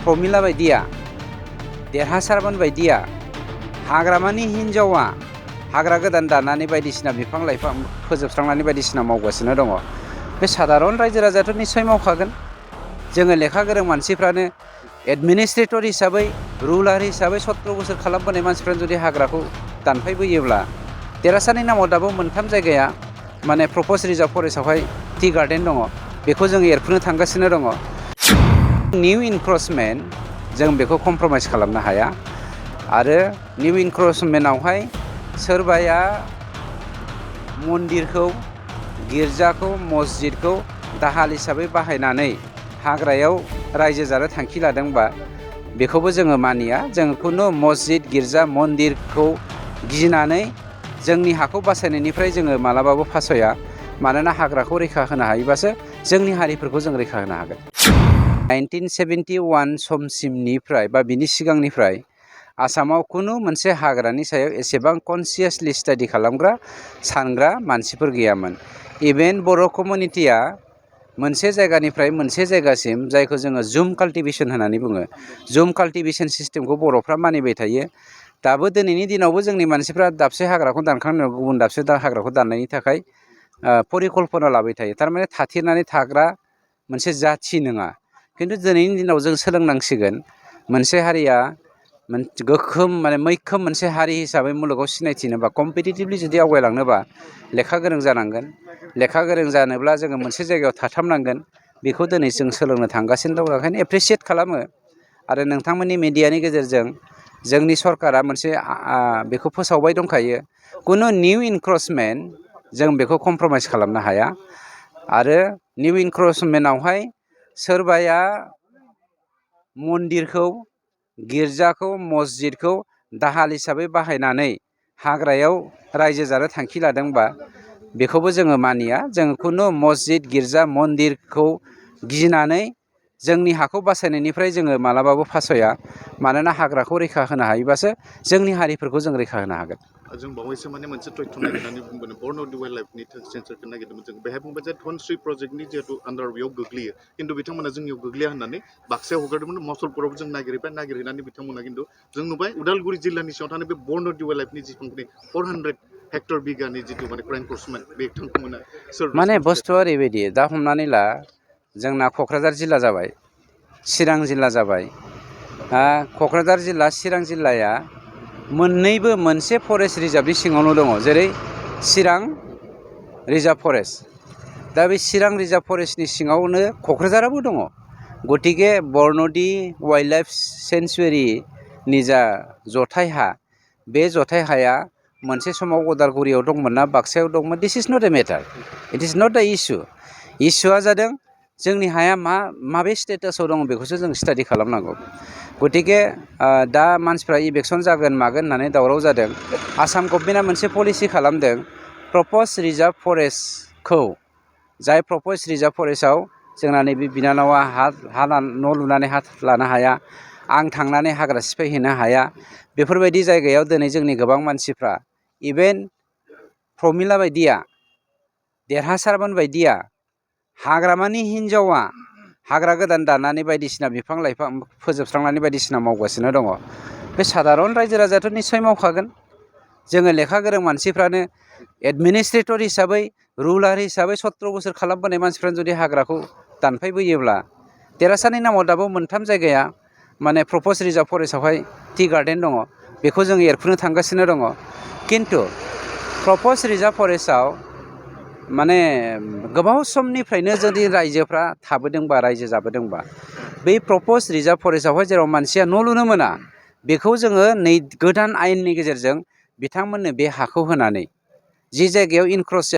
प्रमिला बायदिया देरहासारमोन बायदिया हाग्रामानि हिन्जावा हाग्रा गोदान दाननानै बायदिसिना बिफां लाइफां फोजोबस्रांनानै बायदिसिना मावगासिनो दङ। बे साधारन रायजो राजायाथ' निस्सय मावखागोन। जोङो लेखा गोरों मानसिफ्रानो एडमिनिस्ट्रेटर हिसाबै रुलार हिसाबै 17 बोसोर खालामबोनाय मानसिफ्रानो जुदि हाग्राखौ दानफायबोयोब्ला देरहासारनि नामाव दाबो मोनथाम जायगाया माने प्रप'ज रिजार्भ फरेस्टआवहाय टि गार्डेन दङ। बेखौ जों एरफुनो थांगासिनो दङ। निउ इनक्रचमेन्ट जों बेखौ कमप्रमाइज खालामनो हाया आरो निउ इनक्रचमेन्टआवहाय सोरबाया मन्दिरखौ गिर्जाखौ मस्जिदखौ दाहाल हिसाबै बाहायनानै हाग्रायाव रायजो जानो थांखि लादोंबा बेखौबो जोङो मानिया। जों खुनु मस्जिद गिर्जा मन्दिरखौ गिनानै जोंनि हाखौ बासायनायनिफ्राय जोङो मालाबाबो फासया। मानोना हाग्राखौ रैखा होनो हायोबासो जोंनि हारिफोरखौ जों रैखा होनो हागोन। 1971 समसिमनिफ्राय बा बिनि सिगांनिफ्राय आसामाव खुनु मोनसे हाग्रानि सायाव एसेबां कनसियासलि स्टाडि खालामग्रा सानग्रा मानसिफोर गैयामोन। इभेन बर' कमिउनिटिया मोनसे जायगानिफ्राय मोनसे जायगासिम जायखौ जोङो जुम काल्टिभेसन होननानै बुङो। जुम काल्टिभेसन सिस्टेमखौ बर'फ्रा मानिबाय थायो। दाबो दिनैनि दिनावबो जोंनि मानसिफ्रा दाबसे हाग्राखौ दानखांनायनि उनाव गुबुन दाबसे हाग्राखौ दाननायनि थाखाय परिकल्पना लाबाय थायो। थारमाने थाथेरनानै थाग्रा मोनसे जाथि नङा। खिन्थु दिनैनि दिनाव जों सोलोंनांसिगोन मोनसे हारिया गोख्रों मैखोम मोनसे हारि हिसाबै मुलुगाव सिनायथिनोबा कम्पिटिटिभलि जुदि आवगायलांनोबा लेखा गोरों जानांगोन। लेखा गोरों जानोब्ला जोङो मोनसे जायगायाव थाथाबनांगोन। बेखौ दिनै जों सोलोंनो थांगासिनो दं। ओंखायनो एप्रिसियेट खालामो आरो नोंथांमोननि मिडियानि गेजेरजों जोंनि सरकारा मोनसे बेखौ फोसावबाय दंखायो। खुनु निउ इनक्रचमेन्ट जों बेखौ कमप्रमाइज खालामनो हाया आरो निउ इनक्रचमेन्टआवहाय सोरबाया मन्दिरखौ गिर्जाखौ मस्जिदखौ दाहाल हिसाबै बाहायनानै हाग्रायाव रायजो जानो थांखि लादोंबा बेखौबो जोङो मानिया। जों खुनु मस्जिद गिर्जा मन्दिरखौ गिनानै जोंनि हाखौ बासायनायनिफ्राय जोङो मालाबाबो फासया। मानोना हाग्राखौ रैखा होनो हायोबासो जोंनि हारिफोरखौ जों रैखा होनो हागोन। जों बावैसो मोनसे तथ्य नागिरनानै बुंबाय बर्न अफ दि वाइल्ड लाइफनि सेन्सारखौ नागिरदोंमोन जों। बेहाय बुंबाय जे धनस्रि प्रजेक्टनि जिहेतु आन्दार बेयाव गोग्लैयो, खिन्थु बिथांमोना जोंनियाव गोग्लैया होननानै बाक्सायाव हगारदोंमोन। मसलपुरावबो जों नागिरहैनानै बिथांमोना खिन्थु जों नुबाय उदालगुरि जिल्लानि सिङाव थानाय बे बर्न अफ दि वाइल्ड लाइफनि जिखुनु 400 हेक्टर बिगानि जिथु क्राइम बे बिथांमोना माने बुस्थुआ ओरैबायदि दा हमनानै ला जोंना क'क्राझार जिल्ला जाबाय, चिरां जिल्ला जाबाय। क'क्राझार जिल्ला चिरां जिल्लाया मोननैबो मोनसे फरेस्ट रिजार्भनि सिङावनो दङ। जेरै चिरां रिजार्भ फरेस्ट। दा बे चिरां रिजार्भ फरेस्टनि सिङावनो क'क्राझाराबो दङ। गतिके बर्नदि वाइल्ड लाइफ सेन्सुरिनि जा जथाय हा, बे जथाय हाया मोनसे समाव उदालगुरियाव दंमोन ना बाक्सायाव दंमोन, दिस is not A matter. It is not दा इस्यु। इस्युआ जादों जोंनि हाया माबे स्टेटासाव दङ बेखौसो जों स्टाडि खालामनांगौ। गतिके दा मानसिफ्रा इलेक्सन जागोन मागोन होननानै दावराव जादों। आसाम गभर्नमेन्टआ मोनसे पलिसि खालामदों प्रप'ज रिजार्भ फरेस्टखौ, जाय प्रप'ज रिजार्भ फरेस्टआव जोंना नैबे बिनानावा न' लुनानै हा लानो हाया, आं थांनानै हाग्रा सिफायहैनो हाया। बेफोरबायदि जायगायाव दिनै जोंनि गोबां मानसिफ्रा इभेन प्रमिला बायदिया देरहासारमोन बायदिया हाग्रामानि हिन्जावा हाग्रा गोदान दाननानै बायदिसिना बिफां लाइफां फोजोबस्रांनानै बायदिसिना मावगासिनो दङ। बे साधारन रायजो राजायाथ' निस्सय मावखागोन। जोङो लेखा गोरों मानसिफ्रानो एडमिनिस्ट्रेटर हिसाबै रुलार हिसाबै 17 बोसोर खालामबोनाय मानसिफ्रानो जुदि हाग्राखौ दानफायबोयोब्ला देरहासारनि नामाव दाबो मोनथाम जायगाया माने प्रप'ज रिजार्भ फरेस्टआवहाय टि गार्डेन दङ। बेखौ जों एरफुनो थांगासिनो दङ। खिन्थु प्रप'ज रिजार्भ फरेस्टआव माने गोबाव समनिफ्रायनो जुदि रायजोफ्रा थाबोदोंबा रायजो जाबोदोंबा बै प्रप'ज रिजार्भ फरेस्टआवहाय जेराव मानसिया न' लुनो मोना, बेखौ जोङो गोदान आयेननि गेजेरजों बिथांमोननो बे हाखौ होनानै जि जायगायाव इनक्रच